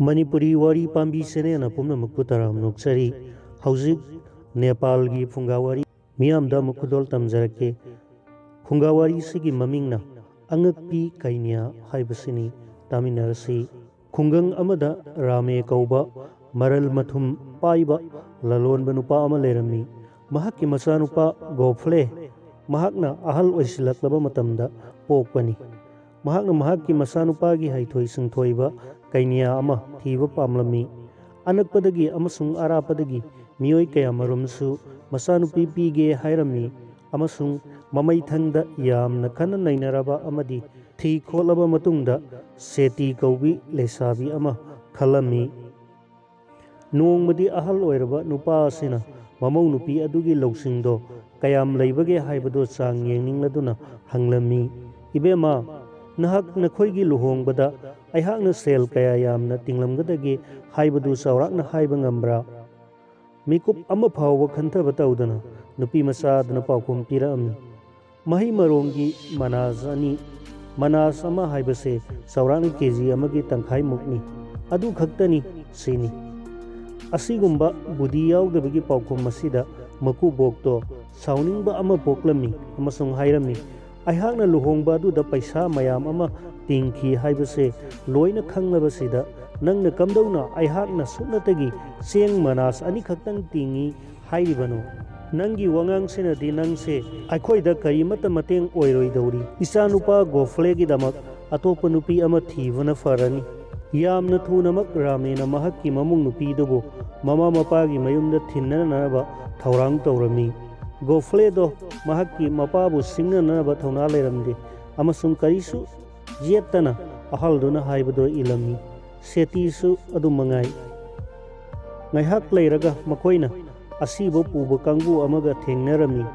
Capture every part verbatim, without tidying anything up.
ꯃꯅꯤꯄꯨꯔꯤ ꯋꯥꯔꯤ ꯄꯥꯝꯕꯤ ꯆꯦꯅꯦꯜꯅ ꯄꯨꯝꯅꯃꯛꯄꯨ ꯇꯔꯥꯝꯅ ꯑꯣꯛꯆꯔꯤ꯫ ꯍꯧꯖꯤꯛ ꯅꯦꯄꯥꯜꯒꯤ ꯐꯨꯡꯒꯥ ꯋꯥꯔꯤ ꯃꯤꯌꯥꯝꯗ ꯑꯃꯨꯛ ꯈꯨꯗꯣꯜ ꯇꯝꯖꯔꯛꯀꯦ꯫ ꯐꯨꯡꯒꯥ ꯋꯥꯔꯤꯁꯤꯒꯤ ꯃꯃꯤꯡꯅ ꯑꯉꯛꯄꯤ ꯀꯩꯅ꯭ꯌꯥ ꯍꯥꯏꯕꯁꯤꯅꯤ꯫ ꯇꯥꯃꯤꯟꯅꯔꯁꯤ꯫ ꯈꯨꯡꯒꯪ ꯑꯃꯗ ꯔꯥꯃꯦ ꯀꯧꯕ ꯃꯔꯜ ꯃꯊꯨꯝ ꯄꯥꯏꯕ ꯂꯂꯣꯟꯕ ꯅꯨꯄꯥ ꯑꯃ ꯂꯩꯔꯝꯃꯤ꯫ ꯃꯍꯥꯛꯀꯤ ꯃꯆꯥꯅꯨꯄꯥ ꯒꯣꯐ꯭ꯂꯦ ꯃꯍꯥꯛꯅ ꯑꯍꯜ ꯑꯣꯏꯁꯤꯜꯂꯛꯂꯕ ꯃꯇꯝꯗ ꯄꯣꯛꯄꯅꯤ꯫ ꯃꯍꯥꯛꯅ ꯃꯍꯥꯛꯀꯤ ꯃꯆꯥꯅꯨꯄꯥꯒꯤ ꯍꯩꯊꯣꯏ ꯁꯤꯡꯊꯣꯏꯕ ꯀꯩꯅ꯭ꯌꯥ ꯑꯃ ꯊꯤꯕ ꯄꯥꯝꯂꯝꯃꯤ꯫ ꯑꯅꯛꯄꯗꯒꯤ ꯑꯃꯁꯨꯡ ꯑꯔꯥꯞꯄꯗꯒꯤ ꯃꯤꯑꯣꯏ ꯀꯌꯥꯃꯔꯨꯝꯁꯨ ꯃꯆꯥꯅꯨꯄꯤ ꯄꯤꯒꯦ ꯍꯥꯏꯔꯝꯃꯤ, ꯑꯃꯁꯨꯡ ꯃꯃꯩꯊꯪꯗ ꯌꯥꯝꯅ ꯈꯟꯅ ꯅꯩꯅꯔꯕ ꯑꯃꯗꯤ ꯊꯤ ꯈꯣꯠꯂꯕ ꯃꯇꯨꯡꯗ ꯁꯦꯇꯤ ꯀꯧꯕꯤ ꯂꯩꯁꯥꯕꯤ ꯑꯃ ꯈꯜꯂꯝꯃꯤ꯫ ꯅꯣꯡꯃꯗꯤ ꯑꯍꯜ ꯑꯣꯏꯔꯕ ꯅꯨꯄꯥ ꯑꯁꯤꯅ ꯃꯃꯧ ꯅꯨꯄꯤ ꯑꯗꯨꯒꯤ ꯂꯧꯁꯤꯡꯗꯣ ꯀꯌꯥꯝ ꯂꯩꯕꯒꯦ ꯍꯥꯏꯕꯗꯨ ꯆꯥꯡ ꯌꯦꯡꯅꯤꯡꯂꯗꯨꯅ ꯍꯪꯂꯝꯃꯤ, "ꯏꯕꯦꯝꯃ, ꯅꯍꯥꯛ ꯅꯈꯣꯏꯒꯤ ꯂꯨꯍꯣꯡꯕꯗ ꯑꯩꯍꯥꯛꯅ ꯁꯦꯜ ꯀꯌꯥ ꯌꯥꯝꯅ ꯇꯤꯡꯂꯝꯒꯗꯒꯦ ꯍꯥꯏꯕꯗꯨ ꯆꯥꯎꯔꯥꯛꯅ ꯍꯥꯏꯕ ꯉꯝꯕ꯭ꯔꯥ?" ꯃꯤꯀꯨꯞ ꯑꯃ ꯐꯥꯎꯕ ꯈꯟꯊꯕ ꯇꯧꯗꯅ ꯅꯨꯄꯤ ꯃꯆꯥ ꯑꯗꯨꯅ ꯄꯥꯎꯈꯨꯝ ꯄꯤꯔꯛꯑꯝꯃꯤ, "ꯃꯍꯩ ꯃꯔꯣꯡꯒꯤ ꯃꯅꯥꯁ ꯑꯅꯤ, ꯃꯅꯥꯁ ꯑꯃ ꯍꯥꯏꯕꯁꯦ ꯆꯥꯎꯔꯥꯛꯅ ꯀꯦ ꯖꯤ ꯑꯃꯒꯤ ꯇꯪꯈꯥꯏꯃꯨꯛꯅꯤ, ꯑꯗꯨ ꯈꯛꯇꯅꯤ" ꯁꯤꯅꯤ꯫ ꯑꯁꯤꯒꯨꯝꯕ ꯕꯨꯙꯤ ꯌꯥꯎꯗꯕꯒꯤ ꯄꯥꯎꯈꯨꯝ ꯑꯁꯤꯗ ꯃꯀꯨꯕꯣꯛꯇꯣ ꯁꯥꯎꯅꯤꯡꯕ ꯑꯃ ꯄꯣꯛꯂꯝꯃꯤ ꯑꯃꯁꯨꯡ ꯍꯥꯏꯔꯝꯃꯤ, "ꯑꯩꯍꯥꯛꯅ ꯂꯨꯍꯣꯡꯕ ꯑꯗꯨꯗ ꯄꯩꯁꯥ ꯃꯌꯥꯝ ꯑꯃ ꯇꯤꯡꯈꯤ ꯍꯥꯏꯕꯁꯦ ꯂꯣꯏꯅ ꯈꯪꯂꯕꯁꯤꯗ, ꯅꯪꯅ ꯀꯝꯗꯧꯅ ꯑꯩꯍꯥꯛꯅ ꯁꯨꯞꯅꯇꯒꯤ ꯆꯦꯡ ꯃꯅꯥꯁ ꯑꯅꯤꯈꯛꯇꯪ ꯇꯤꯡꯉꯤ ꯍꯥꯏꯔꯤꯕꯅꯣ? ꯅꯪꯒꯤ ꯋꯥꯉꯥꯡꯁꯤꯅꯗꯤ ꯅꯪꯁꯦ ꯑꯩꯈꯣꯏꯗ ꯀꯔꯤꯃꯠꯇ ꯃꯇꯦꯡ ꯑꯣꯏꯔꯣꯏꯗꯧꯔꯤ꯫ ꯏꯆꯥꯅꯨꯄꯥ ꯒꯣꯐ꯭ꯂꯦꯒꯤꯗꯃꯛ ꯑꯇꯣꯞꯄ ꯅꯨꯄꯤ ꯑꯃ ꯊꯤꯕꯅ ꯐꯔꯅꯤ"꯫ ꯌꯥꯝꯅ ꯊꯨꯅꯃꯛ ꯔꯥꯃꯦꯅ ꯃꯍꯥꯛꯀꯤ ꯃꯃꯧ ꯅꯨꯄꯤꯗꯨꯕꯨ ꯃꯃꯥ ꯃꯄꯥꯒꯤ ꯃꯌꯨꯝꯗ ꯊꯤꯟꯅꯅꯕ ꯊꯧꯔꯥꯡ ꯇꯧꯔꯝꯃꯤ꯫ ꯒꯣꯐ꯭ꯂꯦꯗꯣ ꯃꯍꯥꯛꯀꯤ ꯃꯄꯥꯕꯨ ꯁꯤꯡꯅꯅꯕ ꯊꯧꯅꯥ ꯂꯩꯔꯝꯗꯦ, ꯑꯃꯁꯨꯡ ꯀꯔꯤꯁꯨ ꯌꯦꯠꯇꯅ ꯑꯍꯜꯗꯨꯅ ꯍꯥꯏꯕꯗꯣ ꯏꯜꯂꯝꯃꯤ꯫ ꯁꯦꯇꯤꯁꯨ ꯑꯗꯨꯝ ꯃꯉꯥꯏ꯫ ꯉꯥꯏꯍꯥꯛ ꯂꯩꯔꯒ ꯃꯈꯣꯏꯅ ꯑꯁꯤꯕ ꯄꯨꯕ ꯀꯥꯡꯕꯨ ꯑꯃꯒ ꯊꯦꯡꯅꯔꯝꯃꯤ꯫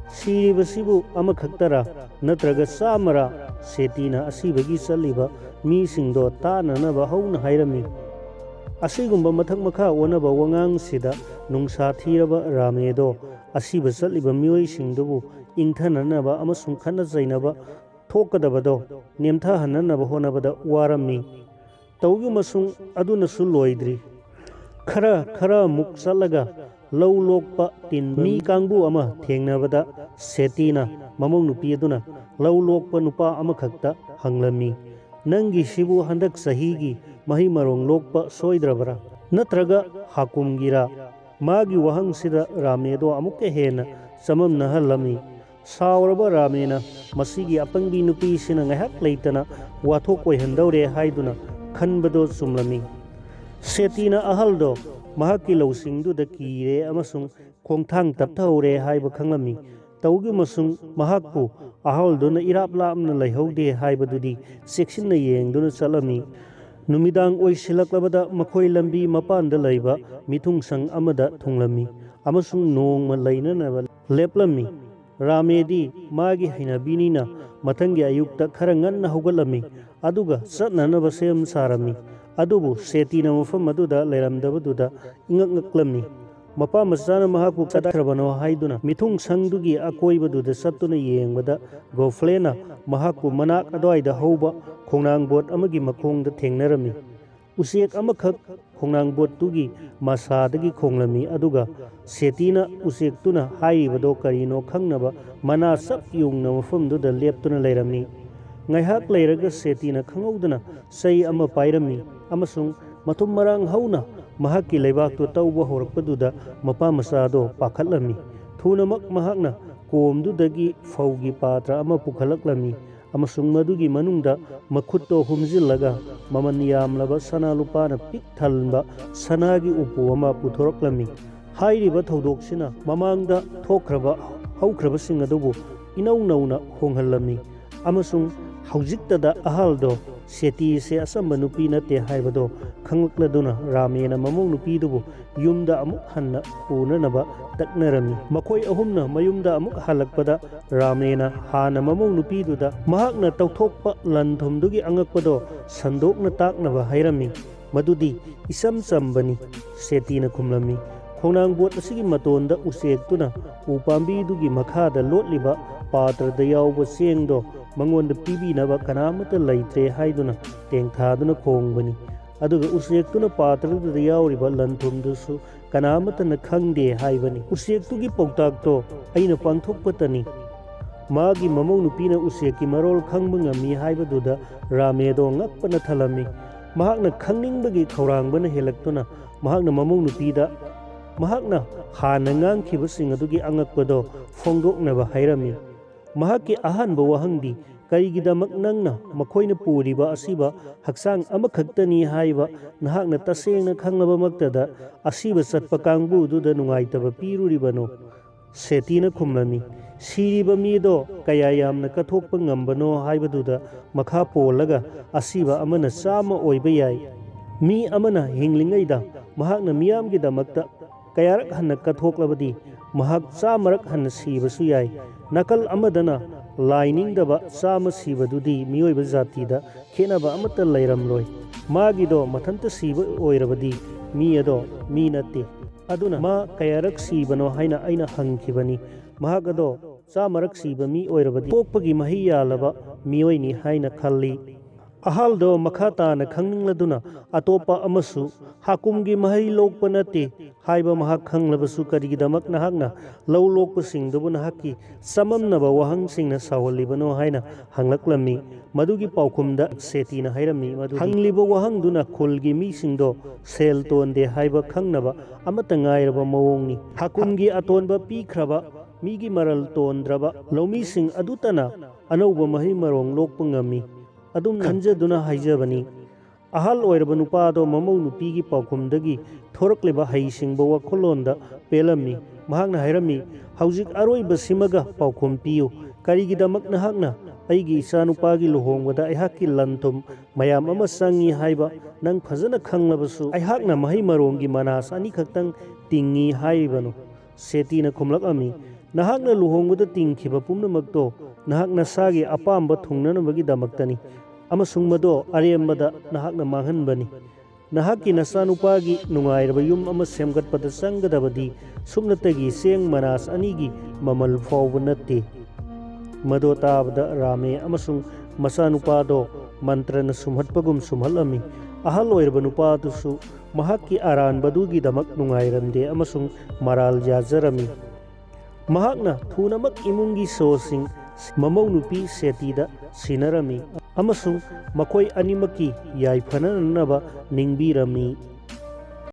"ꯁꯤꯔꯤꯕꯁꯤꯕꯨ ꯑꯃꯈꯛꯇꯔꯥ, ꯅꯠꯇ꯭ꯔꯒ ꯆꯥꯝꯃꯔꯥ?" ꯁꯦꯇꯤꯅ ꯑꯁꯤꯕꯒꯤ ꯆꯠꯂꯤꯕ ꯃꯤꯁꯤꯡꯗꯣ ꯇꯥꯅꯅꯕ ꯍꯧꯅ ꯍꯥꯏꯔꯝꯃꯤ꯫ ꯑꯁꯤꯒꯨꯝꯕ ꯃꯊꯛ ꯃꯈꯥ ꯑꯣꯟꯅꯕ ꯋꯥꯉꯥꯡꯁꯤꯗ ꯅꯨꯡꯁꯥ ꯊꯤꯔꯕ ꯔꯥꯃꯦꯗꯣ ꯑꯁꯤꯕ ꯆꯠꯂꯤꯕ ꯃꯤꯑꯣꯏꯁꯤꯡꯗꯨꯕꯨ ꯏꯪꯊꯅꯅꯕ ꯑꯃꯁꯨꯡ ꯈꯠꯅ ꯆꯩꯅꯕ ꯊꯣꯛꯀꯗꯕꯗꯣ ꯅꯦꯝꯊꯍꯟꯅꯅꯕ ꯍꯣꯠꯅꯕꯗ ꯋꯥꯔꯝꯃꯤ꯫ ꯇꯧꯒꯤ ꯑꯃꯁꯨꯡ ꯑꯗꯨꯅꯁꯨ ꯂꯣꯏꯗ꯭ꯔꯤ꯫ ꯈꯔ ꯈꯔ ꯃꯨꯛ ꯆꯠꯂꯒ ꯂꯧ ꯂꯣꯛꯄ ꯇꯤꯟꯕ ꯃꯤ ꯀꯥꯡꯕꯨ ꯑꯃ ꯊꯦꯡꯅꯕꯗ ꯁꯦꯇꯤꯅ ꯃꯃꯧ ꯅꯨꯄꯤ ꯑꯗꯨꯅ ꯂꯧ ꯂꯣꯛꯄ ꯅꯨꯄꯥ ꯑꯃꯈꯛꯇ ꯍꯪꯂꯝꯃꯤ, "ꯅꯪꯒꯤꯁꯤꯕꯨ ꯍꯟꯗꯛ ꯆꯍꯤꯒꯤ ꯃꯍꯩ ꯃꯔꯣꯡ ꯂꯣꯛꯄ ꯁꯣꯏꯗ꯭ꯔꯕ꯭ꯔꯥ? ꯅꯠꯇ꯭ꯔꯒ ꯍꯥꯀꯨꯝꯒꯤꯔꯥ?" ꯃꯥꯒꯤ ꯋꯥꯍꯪꯁꯤꯗ ꯔꯥꯃꯦꯗꯣ ꯑꯃꯨꯛꯀ ꯍꯦꯟꯅ ꯆꯃꯝꯅꯍꯜꯂꯝꯃꯤ꯫ ꯁꯥꯎꯔꯕ ꯔꯥꯃꯦꯅ ꯃꯁꯤꯒꯤ ꯑꯄꯪꯕꯤ ꯅꯨꯄꯤꯁꯤꯅ ꯉꯥꯏꯍꯥꯛ ꯂꯩꯇꯅ ꯋꯥꯊꯣꯛ ꯑꯣꯏꯍꯟꯗꯧꯔꯦ ꯍꯥꯏꯗꯨꯅ ꯈꯟꯕꯗꯣ ꯆꯨꯝꯂꯝꯃꯤ꯫ ꯁꯦꯇꯤꯅ ꯑꯍꯜꯗꯣ ꯃꯍꯥꯛꯀꯤ ꯂꯧꯁꯤꯡꯗꯨꯗ ꯀꯤꯔꯦ ꯑꯃꯁꯨꯡ ꯈꯣꯡꯊꯥꯡ ꯇꯞꯊꯍꯧꯔꯦ ꯍꯥꯏꯕ ꯈꯪꯂꯝꯃꯤ꯫ ꯇꯧꯒꯤ ꯑꯃꯁꯨꯡ ꯃꯍꯥꯛꯄꯨ ꯑꯍꯜꯗꯨꯅ ꯏꯔꯥꯞ ꯂꯥꯞꯅ ꯂꯩꯍꯧꯗꯦ ꯍꯥꯏꯕꯗꯨꯗꯤ ꯆꯦꯛꯁꯤꯟꯅ ꯌꯦꯡꯗꯨꯅ ꯆꯠꯂꯝꯃꯤ꯫ ꯅꯨꯃꯤꯗꯥꯡ ꯑꯣꯏꯁꯤꯜꯂꯛꯂꯕꯗ ꯃꯈꯣꯏ ꯂꯝꯕꯤ ꯃꯄꯥꯟꯗ ꯂꯩꯕ ꯃꯤꯊꯨꯡꯁꯪ ꯑꯃꯗ ꯊꯨꯡꯂꯝꯃꯤ ꯑꯃꯁꯨꯡ ꯅꯣꯡꯃ ꯂꯩꯅꯅꯕ ꯂꯦꯞꯂꯝꯃꯤ꯫ ꯔꯥꯃꯦꯗꯤ ꯃꯥꯒꯤ ꯍꯩꯅꯕꯤꯅꯤꯅ ꯃꯊꯪꯒꯤ ꯑꯌꯨꯛꯇ ꯈꯔ ꯉꯟꯅ ꯍꯧꯒꯠꯂꯝꯃꯤ, ꯑꯗꯨꯒ ꯆꯠꯅꯅꯕ ꯁꯦꯝ ꯁꯥꯔꯝꯃꯤ꯫ ꯑꯗꯨꯕꯨ ꯁꯦꯇꯤꯅ ꯃꯐꯝ ꯑꯗꯨꯗ ꯂꯩꯔꯝꯗꯕꯗꯨꯗ ꯏꯉꯛ ꯉꯛꯂꯝꯃꯤ꯫ ꯃꯄꯥ ꯃꯆꯥꯅ ꯃꯍꯥꯛꯄꯨ ꯀꯗꯥꯏ ꯆꯠꯈ꯭ꯔꯕꯅꯣ ꯍꯥꯏꯗꯨꯅ ꯃꯤꯊꯨꯡꯁꯪꯗꯨꯒꯤ ꯑꯀꯣꯏꯕꯗꯨꯗ ꯆꯠꯇꯨꯅ ꯌꯦꯡꯕꯗ ꯒꯣꯐ꯭ꯂꯦꯅ ꯃꯍꯥꯛꯄꯨ ꯃꯅꯥꯛ ꯑꯗꯨꯋꯥꯏꯗ ꯍꯧꯕ ꯈꯣꯡꯅꯥꯡꯕꯣꯠ ꯑꯃꯒꯤ ꯃꯈꯣꯡꯗ ꯊꯦꯡꯅꯔꯝꯃꯤ꯫ ꯎꯆꯦꯛ ꯑꯃꯈꯛ ꯈꯣꯡꯅꯥꯡꯕꯣꯠꯇꯨꯒꯤ ꯃꯁꯥꯗꯒꯤ ꯈꯣꯡꯂꯝꯃꯤ, ꯑꯗꯨꯒ ꯁꯦꯇꯤꯅ ꯎꯆꯦꯛꯇꯨꯅ ꯍꯥꯏꯔꯤꯕꯗꯣ ꯀꯔꯤꯅꯣ ꯈꯪꯅꯕ ꯃꯅꯥ ꯆꯞ ꯌꯨꯡꯅ ꯃꯐꯝꯗꯨꯗ ꯂꯦꯞꯇꯨꯅ ꯂꯩꯔꯝꯃꯤ꯫ ꯉꯥꯏꯍꯥꯛ ꯂꯩꯔꯒ ꯁꯦꯇꯤꯅ ꯈꯪꯍꯧꯗꯅ ꯆꯩ ꯑꯃ ꯄꯥꯏꯔꯝꯃꯤ ꯑꯃꯁꯨꯡ ꯃꯊꯨꯝ ꯃꯔꯥꯡ ꯍꯧꯅ ꯃꯍꯥꯛꯀꯤ ꯂꯩꯕꯥꯛꯇꯨ ꯇꯧꯕ ꯍꯧꯔꯛꯄꯗꯨꯗ ꯃꯄꯥ ꯃꯆꯥꯗꯣ ꯄꯥꯈꯠꯂꯝꯃꯤ꯫ ꯊꯨꯅꯃꯛ ꯃꯍꯥꯛꯅ ꯀꯣꯝꯗꯨꯗꯒꯤ ꯐꯧꯒꯤ ꯄꯥꯇ꯭ꯔ ꯑꯃ ꯄꯨꯈꯠꯂꯛꯂꯝꯃꯤ ꯑꯃꯁꯨꯡ ꯃꯗꯨꯒꯤ ꯃꯅꯨꯡꯗ ꯃꯈꯨꯠꯇꯣ ꯍꯨꯝꯖꯤꯜꯂꯒ ꯃꯃꯜ ꯌꯥꯝꯂꯕ ꯁꯅꯥ ꯂꯨꯄꯥꯅ ꯄꯤꯛ ꯊꯟꯕ ꯁꯅꯥꯒꯤ ꯎꯄꯨ ꯑꯃ ꯄꯨꯊꯣꯔꯛꯂꯝꯃꯤ꯫ ꯍꯥꯏꯔꯤꯕ ꯊꯧꯗꯣꯛꯁꯤꯅ ꯃꯃꯥꯡꯗ ꯊꯣꯛꯈ꯭ꯔꯕ ꯍꯧꯈ꯭ꯔꯕꯁꯤꯡ ꯑꯗꯨꯕꯨ ꯏꯅꯧ ꯅꯧꯅ ꯍꯣꯡꯍꯜꯂꯝꯃꯤ ꯑꯃꯁꯨꯡ ꯍꯧꯖꯤꯛꯇꯗ ꯑꯍꯜꯗꯣ ꯁꯦꯇꯤꯁꯦ ꯑꯆꯝꯕ ꯅꯨꯄꯤ ꯅꯠꯇꯦ ꯍꯥꯏꯕꯗꯣ ꯈꯪꯂꯛꯂꯗꯨꯅ ꯔꯥꯃꯦꯅ ꯃꯃꯧ ꯅꯨꯄꯤꯗꯨꯕꯨ ꯌꯨꯝꯗ ꯑꯃꯨꯛ ꯍꯟꯅ ꯄꯨꯅꯅꯕ ꯇꯛꯅꯔꯝꯃꯤ꯫ ꯃꯈꯣꯏ ꯑꯍꯨꯝꯅ ꯃꯌꯨꯝꯗ ꯑꯃꯨꯛ ꯍꯜꯂꯛꯄꯗ ꯔꯥꯃꯦꯅ ꯍꯥꯟꯅ ꯃꯃꯧ ꯅꯨꯄꯤꯗꯨꯗ ꯃꯍꯥꯛꯅ ꯇꯧꯊꯣꯛꯄ ꯂꯟ ꯊꯨꯝꯗꯨꯒꯤ ꯑꯉꯛꯄꯗꯣ ꯁꯟꯗꯣꯛꯅ ꯇꯥꯛꯅꯕ ꯍꯥꯏꯔꯝꯃꯤ꯫ "ꯃꯗꯨꯗꯤ ꯏꯆꯝ ꯆꯝꯕꯅꯤ," ꯁꯦꯇꯤꯅ ꯈꯨꯝꯂꯝꯃꯤ꯫ "ꯈꯣꯡꯅꯥꯡꯕꯣꯠ ꯑꯁꯤꯒꯤ ꯃꯇꯣꯟꯗ ꯎꯆꯦꯛꯇꯨꯅ ꯎ ꯄꯥꯝꯕꯤꯗꯨꯒꯤ ꯃꯈꯥꯗ ꯂꯣꯠꯂꯤꯕ ꯄꯥꯇ꯭ꯔꯗ ꯌꯥꯎꯕ ꯆꯦꯡꯗꯣ ꯃꯉꯣꯟꯗ ꯄꯤꯕꯤꯅꯕ ꯀꯅꯥꯃꯠꯇ ꯂꯩꯇ꯭ꯔꯦ ꯍꯥꯏꯗꯨꯅ ꯇꯦꯡꯊꯥꯗꯨꯅ ꯈꯣꯡꯕꯅꯤ꯫ ꯑꯗꯨꯒ ꯎꯆꯦꯛꯇꯨꯅ ꯄꯥꯇ꯭ꯔꯗꯨꯗ ꯌꯥꯎꯔꯤꯕ ꯂꯟ ꯊꯨꯝꯗꯨꯁꯨ ꯀꯅꯥꯃꯠꯇꯅ ꯈꯪꯗꯦ ꯍꯥꯏꯕꯅꯤ꯫ ꯎꯆꯦꯛꯇꯨꯒꯤ ꯄꯥꯎꯇꯥꯛꯇꯣ ꯑꯩꯅ ꯄꯥꯡꯊꯣꯛꯄꯇꯅꯤ꯫ ꯃꯥꯒꯤ ꯃꯃꯧ ꯅꯨꯄꯤꯅ ꯎꯆꯦꯛꯀꯤ ꯃꯔꯣꯜ ꯈꯪꯕ ꯉꯝꯃꯤ ꯍꯥꯏꯕꯗꯨꯗ ꯔꯥꯃꯦꯗꯣ ꯉꯛꯄꯅ ꯊꯜꯂꯝꯃꯤ꯫ ꯃꯍꯥꯛꯅ ꯈꯪꯅꯤꯡꯕꯒꯤ ꯈꯧꯔꯥꯡꯕꯅ ꯍꯦꯜꯂꯛꯇꯨꯅ ꯃꯍꯥꯛꯅ ꯃꯃꯧ ꯅꯨꯄꯤꯗ ꯃꯍꯥꯛꯅ ꯍꯥꯟꯅ ꯉꯥꯡꯈꯤꯕꯁꯤꯡ ꯑꯗꯨꯒꯤ ꯑꯉꯛꯄꯗꯣ ꯐꯣꯡꯗꯣꯛꯅꯕ ꯍꯥꯏꯔꯝꯃꯤ꯫ ꯃꯍꯥꯛꯀꯤ ꯑꯍꯥꯟꯕ ꯋꯥꯍꯪꯗꯤ, "ꯀꯔꯤꯒꯤꯗꯃꯛ ꯅꯪꯅ ꯃꯈꯣꯏꯅ ꯄꯨꯔꯤꯕ ꯑꯁꯤꯕ ꯍꯛꯆꯥꯡ ꯑꯃꯈꯛꯇꯅꯤ ꯍꯥꯏꯕ ꯅꯍꯥꯛꯅ ꯇꯁꯦꯡꯅ ꯈꯪꯂꯕꯃꯛꯇꯗ ꯑꯁꯤꯕ ꯆꯠꯄ ꯀꯥꯡꯕꯨꯗꯨꯗ ꯅꯨꯡꯉꯥꯏꯇꯕ ꯄꯤꯔꯨꯔꯤꯕꯅꯣ?" ꯁꯦꯇꯤꯅ ꯈꯨꯝꯂꯝꯃꯤ, "ꯁꯤꯔꯤꯕ ꯃꯤꯗꯣ ꯀꯌꯥ ꯌꯥꯝꯅ ꯀꯠꯊꯣꯛꯄ ꯉꯝꯕꯅꯣ ꯍꯥꯏꯕꯗꯨꯗ ꯃꯈꯥ ꯄꯣꯜꯂꯒ ꯑꯁꯤꯕ ꯑꯃꯅ ꯆꯥꯝꯃ ꯑꯣꯏꯕ ꯌꯥꯏ꯫ ꯃꯤ ꯑꯃꯅ ꯍꯤꯡꯂꯤꯉꯩꯗ ꯃꯍꯥꯛꯅ ꯃꯤꯌꯥꯝꯒꯤꯗꯃꯛꯇ ꯀꯌꯥꯔꯛ ꯍꯟꯅ ꯀꯠꯊꯣꯛꯂꯕꯗꯤ ꯃꯍꯥꯛ ꯆꯥꯝꯃꯔꯛ ꯍꯟꯅ ꯁꯤꯕꯁꯨ ꯌꯥꯏ꯫ ꯅꯥꯀꯜ ꯑꯃꯗꯅ ꯂꯥꯏ ꯅꯤꯡꯗꯕ ꯆꯥꯝꯃ ꯁꯤꯕꯗꯨꯗꯤ ꯃꯤꯑꯣꯏꯕ ꯖꯥꯇꯤꯗ ꯈꯦꯠꯅꯕ ꯑꯃꯠꯇ ꯂꯩꯔꯝꯂꯣꯏ꯫ ꯃꯥꯒꯤꯗꯣ ꯃꯊꯟꯇ ꯁꯤꯕ ꯑꯣꯏꯔꯕꯗꯤ ꯃꯤ ꯑꯗꯣ ꯃꯤ ꯅꯠꯇꯦ꯫ ꯑꯗꯨꯅ ꯃꯥ ꯀꯌꯥꯔꯛ ꯁꯤꯕꯅꯣ ꯍꯥꯏꯅ ꯑꯩꯅ ꯍꯪꯈꯤꯕꯅꯤ꯫ ꯃꯍꯥꯛ ꯑꯗꯣ ꯆꯥꯝꯃꯔꯛ ꯁꯤꯕ ꯃꯤ ꯑꯣꯏꯔꯕꯗꯤ ꯄꯣꯛꯄꯒꯤ ꯃꯍꯩ ꯌꯥꯜꯂꯕ ꯃꯤꯑꯣꯏꯅꯤ ꯍꯥꯏꯅ ꯈꯜꯂꯤ꯫" ꯑꯍꯜꯗꯣ ꯃꯈꯥ ꯇꯥꯅ ꯈꯪꯅꯤꯡꯂꯗꯨꯅ ꯑꯇꯣꯞꯄ ꯑꯃꯁꯨ, "ꯍꯥꯀꯨꯝꯒꯤ ꯃꯍꯩ ꯂꯣꯛꯄ ꯅꯠꯇꯦ ꯍꯥꯏꯕ ꯃꯍꯥꯛ ꯈꯪꯂꯕꯁꯨ ꯀꯔꯤꯒꯤꯗꯃꯛ ꯅꯍꯥꯛꯅ ꯂꯧ ꯂꯣꯛꯄꯁꯤꯡꯗꯨꯕꯨ ꯅꯍꯥꯛꯀꯤ ꯆꯃꯝꯅꯕ ꯋꯥꯍꯪꯁꯤꯡꯅ ꯁꯥꯎꯍꯜꯂꯤꯕꯅꯣ?" ꯍꯥꯏꯅ ꯍꯪꯂꯛꯂꯝꯃꯤ꯫ ꯃꯗꯨꯒꯤ ꯄꯥꯎꯈꯨꯝꯗ ꯁꯦꯇꯤꯅ ꯍꯥꯏꯔꯝꯃꯤ ꯃꯗꯨꯗꯤ, ꯍꯪꯂꯤꯕ ꯋꯥꯍꯪꯗꯨꯅ ꯈꯨꯜꯒꯤ ꯃꯤꯁꯤꯡꯗꯣ ꯁꯦꯜ ꯇꯣꯟꯗꯦ ꯍꯥꯏꯕ ꯈꯪꯅꯕ ꯑꯃꯠꯇ ꯉꯥꯏꯔꯕ ꯃꯑꯣꯡꯅꯤ꯫ ꯍꯥꯀꯨꯝꯒꯤ ꯑꯇꯣꯟꯕ ꯄꯤꯈ꯭ꯔꯕ ꯃꯤꯒꯤ ꯃꯔꯜ ꯇꯣꯟꯗ꯭ꯔꯕ ꯂꯧꯃꯤꯁꯤꯡ ꯑꯗꯨꯇꯅ ꯑꯅꯧꯕ ꯃꯍꯩ ꯃꯔꯣꯡ ꯂꯣꯛꯄ ꯉꯝꯃꯤ꯫ ꯑꯗꯨꯝ ꯈꯟꯖꯗꯨꯅ ꯍꯥꯏꯖꯕꯅꯤ꯫ ꯑꯍꯜ ꯑꯣꯏꯔꯕ ꯅꯨꯄꯥꯗꯣ ꯃꯃꯧ ꯅꯨꯄꯤꯒꯤ ꯄꯥꯎꯈꯨꯝꯗꯒꯤ ꯊꯣꯔꯛꯂꯤꯕ ꯍꯩꯁꯤꯡꯕ ꯋꯥꯈꯜꯂꯣꯟꯗ ꯄꯦꯜꯂꯝꯃꯤ꯫ ꯃꯍꯥꯛꯅ ꯍꯥꯏꯔꯝꯃꯤ, "ꯍꯧꯖꯤꯛ ꯑꯔꯣꯏꯕꯁꯤꯃꯒ ꯄꯥꯎꯈꯨꯝ ꯄꯤꯌꯨ꯫ ꯀꯔꯤꯒꯤꯗꯃꯛ ꯅꯍꯥꯛꯅ ꯑꯩꯒꯤ ꯏꯆꯥꯅꯨꯄꯥꯒꯤ ꯂꯨꯍꯣꯡꯕꯗ ꯑꯩꯍꯥꯛꯀꯤ ꯂꯟ ꯊꯨꯝ ꯃꯌꯥꯝ ꯑꯃ ꯆꯪꯏ ꯍꯥꯏꯕ ꯅꯪ ꯐꯖꯅ ꯈꯪꯂꯕꯁꯨ, ꯑꯩꯍꯥꯛꯅ ꯃꯍꯩ ꯃꯔꯣꯡꯒꯤ ꯃꯅꯥꯁ ꯑꯅꯤꯈꯛꯇꯪ ꯇꯤꯡꯏ ꯍꯥꯏꯔꯤꯕꯅꯣ?" ꯁꯦꯇꯤꯅ ꯈꯨꯝꯂꯛꯂꯝꯃꯤ, "ꯅꯍꯥꯛꯅ ꯂꯨꯍꯣꯡꯕꯗ ꯇꯤꯡꯈꯤꯕ ꯄꯨꯝꯅꯃꯛꯇꯣ ꯅꯍꯥꯛ ꯅꯁꯥꯒꯤ ꯑꯄꯥꯝꯕ ꯊꯨꯡꯅꯅꯕꯒꯤꯗꯃꯛꯇꯅꯤ, ꯑꯃꯁꯨꯡ ꯃꯗꯣ ꯑꯔꯦꯝꯕꯗ ꯅꯍꯥꯛꯅ ꯃꯥꯡꯍꯟꯕꯅꯤ꯫ ꯅꯍꯥꯛꯀꯤ ꯅꯆꯥꯅꯨꯄꯥꯒꯤ ꯅꯨꯡꯉꯥꯏꯔꯕ ꯌꯨꯝ ꯑꯃ ꯁꯦꯝꯒꯠꯄꯗ ꯆꯪꯒꯗꯕꯗꯤ ꯁꯨꯞꯅꯇꯒꯤ ꯆꯦꯡ ꯃꯅꯥꯁ ꯑꯅꯤꯒꯤ ꯃꯃꯜ ꯐꯥꯎꯕ ꯅꯠꯇꯦ꯫" ꯃꯗꯣ ꯇꯥꯕꯗ ꯔꯥꯃꯦ ꯑꯃꯁꯨꯡ ꯃꯆꯥꯅꯨꯄꯥꯗꯣ ꯃꯟꯇ꯭ꯔꯅ ꯁꯨꯝꯍꯠꯄꯒꯨꯝ ꯁꯨꯝꯍꯠꯂꯝꯃꯤ꯫ ꯑꯍꯜ ꯑꯣꯏꯔꯕ ꯅꯨꯄꯥ ꯑꯗꯨꯁꯨ ꯃꯍꯥꯛꯀꯤ ꯑꯔꯥꯟꯕꯗꯨꯒꯤꯗꯃꯛ ꯅꯨꯡꯉꯥꯏꯔꯝꯗꯦ ꯑꯃꯁꯨꯡ ꯃꯔꯥꯜ ꯌꯥꯖꯔꯝꯃꯤ꯫ ꯃꯍꯥꯛꯅ ꯊꯨꯅꯃꯛ ꯏꯃꯨꯡꯒꯤ ꯁꯣꯁꯤꯡ ꯃꯃꯧ ꯅꯨꯄꯤ ꯁꯦꯇꯤꯗ ꯁꯤꯟꯅꯔꯝꯃꯤ ꯑꯃꯁꯨꯡ ꯃꯈꯣꯏ ꯑꯅꯤꯃꯛꯀꯤ ꯌꯥꯏꯐꯅꯅꯕ ꯅꯤꯡꯕꯤꯔꯝꯃꯤ꯫